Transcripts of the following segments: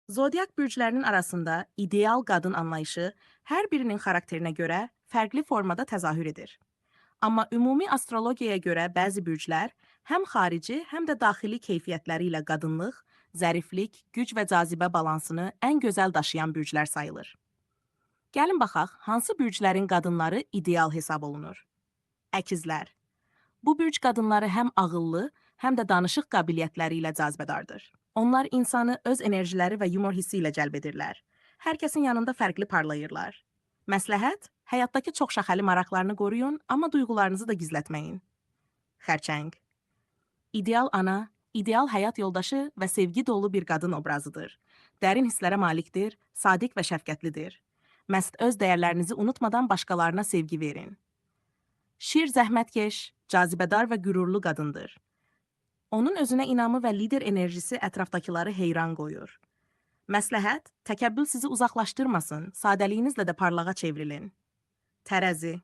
Zodiak bürclərinin arasında ideal qadın anlayışı hər birinin xarakterinə görə fərqli formada təzahür edir. Amma ümumi astrologiyaya görə bəzi bürclər həm xarici, həm də daxili keyfiyyətləri ilə qadınlıq, zəriflik, güc və cazibə balansını ən gözəl daşıyan bürclər sayılır. Gəlin baxaq, hansı bürclərin qadınları ideal hesab olunur? Əkizlər. Bu bürc qadınları həm ağıllı, həm də danışıq qabiliyyətləri ilə cazibədardır. Onlar insanı öz enerjiləri və yumor hissi ilə cəlb edirlər. Hər kəsin yanında fərqli parlayırlar. Məsləhət: həyatdakı çoxşaxəli maraqlarını qoruyun, amma duyğularınızı da gizlətməyin. Xərçəng. İdeal ana, ideal həyat yoldaşı və sevgi dolu bir qadın obrazıdır. Dərin hisslərə malikdir, sadiq və şəfqətlidir. Məst öz dəyərlərinizi unutmadan başqalarına sevgi verin. Şir zəhmətkeş, cazibədar və qürurlu qadındır. Onun özünə inamı və lider enerjisi ətrafdakıları heyran qoyur. Məsləhət: təkəbbür sizi uzaqlaşdırmasın, sadəliyinizlə də parlağa çevrilin. Tərəzi.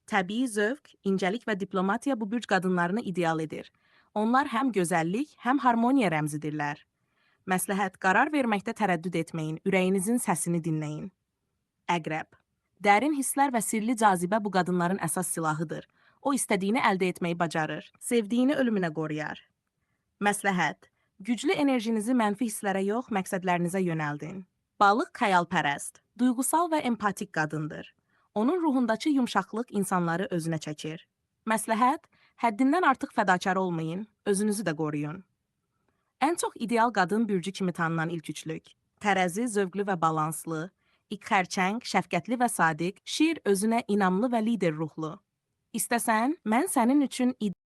Təbii zövq, incəlik və diplomatiya bu bürc qadınlarını ideal edir. Onlar həm gözəllik, həm harmoniya rəmzidirlər. Məsləhət: qərar verməkdə tərəddüd etməyin, ürəyinizin səsini dinləyin. Əqrəb. Dərin hisslər və sirli cazibə bu qadınların əsas silahıdır. O istədiyini əldə etməyi bacarır, sevdiyini ölümünə qoruyar. Məsləhət: güclü enerjinizi mənfi hisslərə yox, məqsədlərinizə yönəldin. Balıq xəyalpərəst, duyğusal və empatik qadındır. Onun ruhundakı yumşaqlıq insanları özünə çəkir. Məsləhət: həddindən artıq fədakar olmayın, özünüzü də qoruyun. Ən çox ideal qadın bürcü kimi tanınan ilk üçlük: Tərəzi zövqlü və balanslı, İk xərçəng şəfqətli və sadiq, Şir özünə inamlı və lider ruhlu. İstəsən, mən sənin üçün